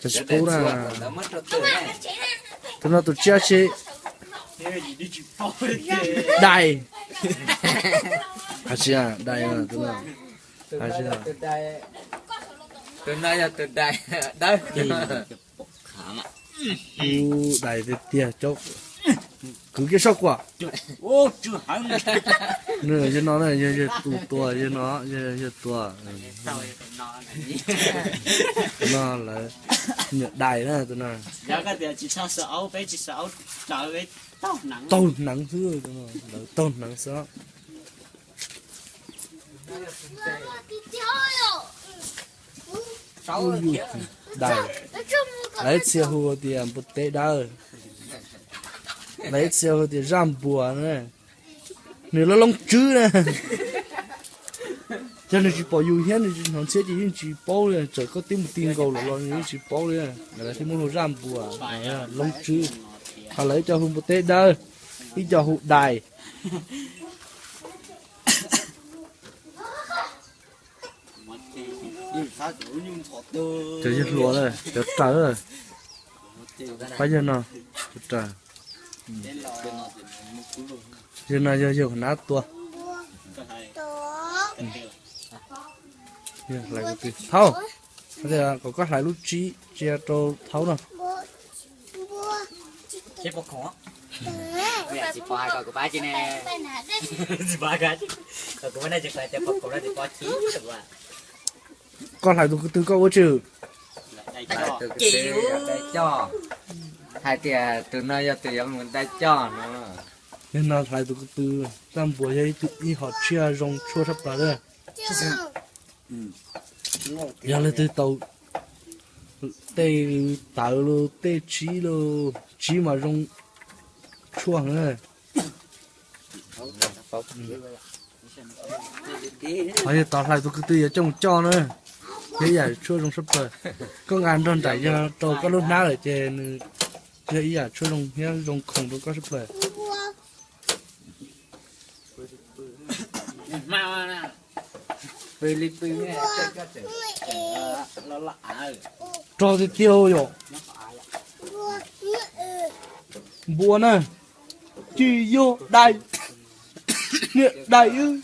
Tsis pub na. Tus no tus tsiaj tsis dais. Dais, tus no. Tus no yog tus dais dawb. Dais tiag tiag, kwv kiag soj kuam. Yog no, yog tus tua, yog no, yog tua. No lawv niam dais na tus no. Taug hneev xwb, lawv taug hneev xwb. Dais, lawv ib txhia hu tias npua teb dawb, lawv ib txhia hu tias zaj npuas na. Nws loob loob tswb na. Yog nws tsis pom yus thiab nws tsis hnov ntxhiab ces yeej tsis paub li, txawm koj twb mus ti nkaus lawm los nws yeej tsis paub li. Lawv thiaj muab hu zaj npuas, loob tswb. Ho lawv ib co hu npua teb dawb, ib co hu dais. Cov yawg hluas, cov raws, pab yawg no, cov raws. Yawg no yog yawg nab tua. Thaub, kom koj hlais lub tsib cia rau thaub no. Koj hlais tus ko tw koj ua tsi? Tus ko tw yog dai coj, hais tias tus no yog tus yuav mus dai coj no. Yog no hlais tus ko tw, zaj npuas yog ib hom tsiaj zoo tshuaj tshaj plaws lawm. Yog leej twg tau tej tawv los tej tsib los, tsib mas zoo tshuaj heev. Ho yog tau hlais tus ko tw yuav coj mus coj na, yog ib yam tshuaj zoo tshaj plaws. Koj nqa nrog nraim yog rau koj lub hnab lawm ces nws yog ib yam tshuaj zoo thiab zoo khoom rau koj tshaj plaws. Rog tiag tiag yom. Npua na, tsis yog dais, niam dais wb.